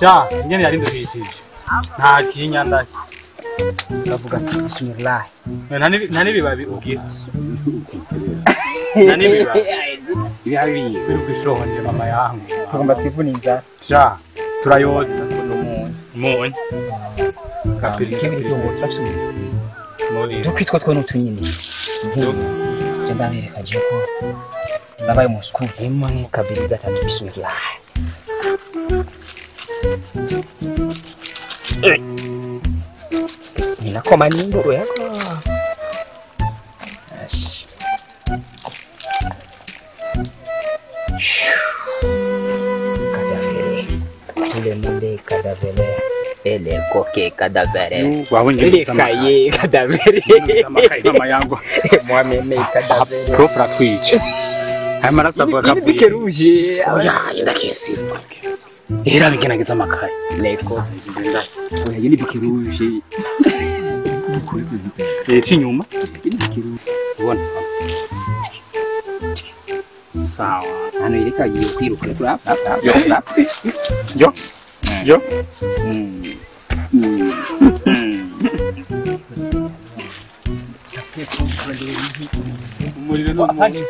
Sha, nyene yari nduhishije. Nta kinya ndaye. Ndavuga ati bismillah. Nta nibibabi ugira. Nta nibibabi. Ibibabi biri kwishonje mama yangu. Tugomba twivuna inzara. Sha, turayoza n'umunyu. Umunyu. Kapiri kibiri cyo turafise. Dukwitwa two n'utunyini. Je ndabereka je ko ndabaye umusku rimwe kabiri gatatu bismillah. Ninakoma n'induru yako. Yes. Cadavere. Tule mule cadavere. Ele koke cadavere. Ele kaye cadavere. Mama yangu. Mwameme cadavere. Prof ratwice. Amaraso avuga kavuye. Bikeruje. Oya, ndakesipa. Era bigenageza amakaye. Leko. Oya, yini bikiruje. Chinyuma. Ubona. Sawa. Hano ireka yiye kwiruka kuri app. Yo. Yo. Umuriro n'umunyu.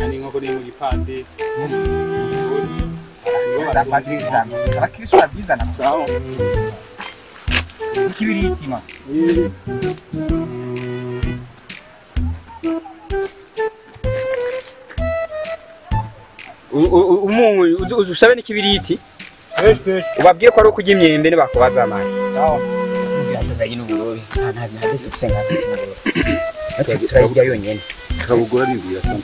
Ani inkoko iri mu gipande. Umunyu usabe n'ikibiriti. Ubabwiye ko ari ukurya imyembe nibakubaza amani. Turayirya yonyene. Tukabugura n'ibira tungo.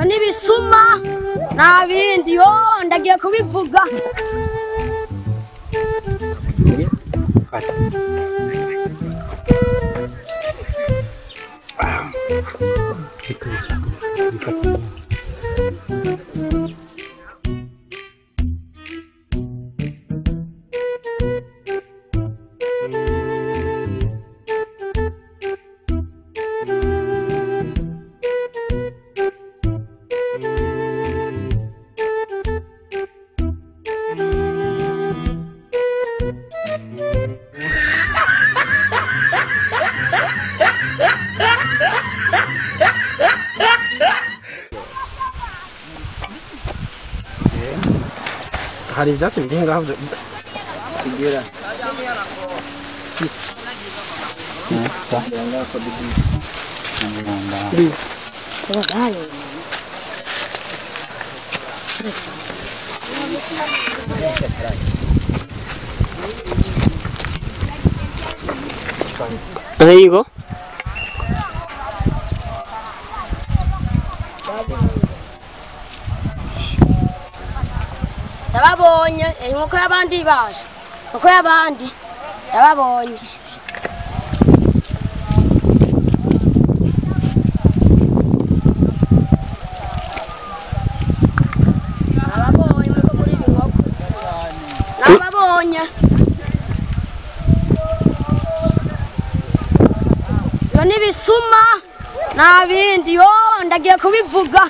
Nibisuma nta bindi yo ndagiye kubivuga. Hari ivyatsi biri ngaho bigera. There you go. Ndababonye inkoko y'abandi baje, inkoko y'abandi ndababonye. Ndababonye muriko muri ibi nkoko, ndababonye. Iyo ni ibisuma nta bindi yo ndagiye kubivuga.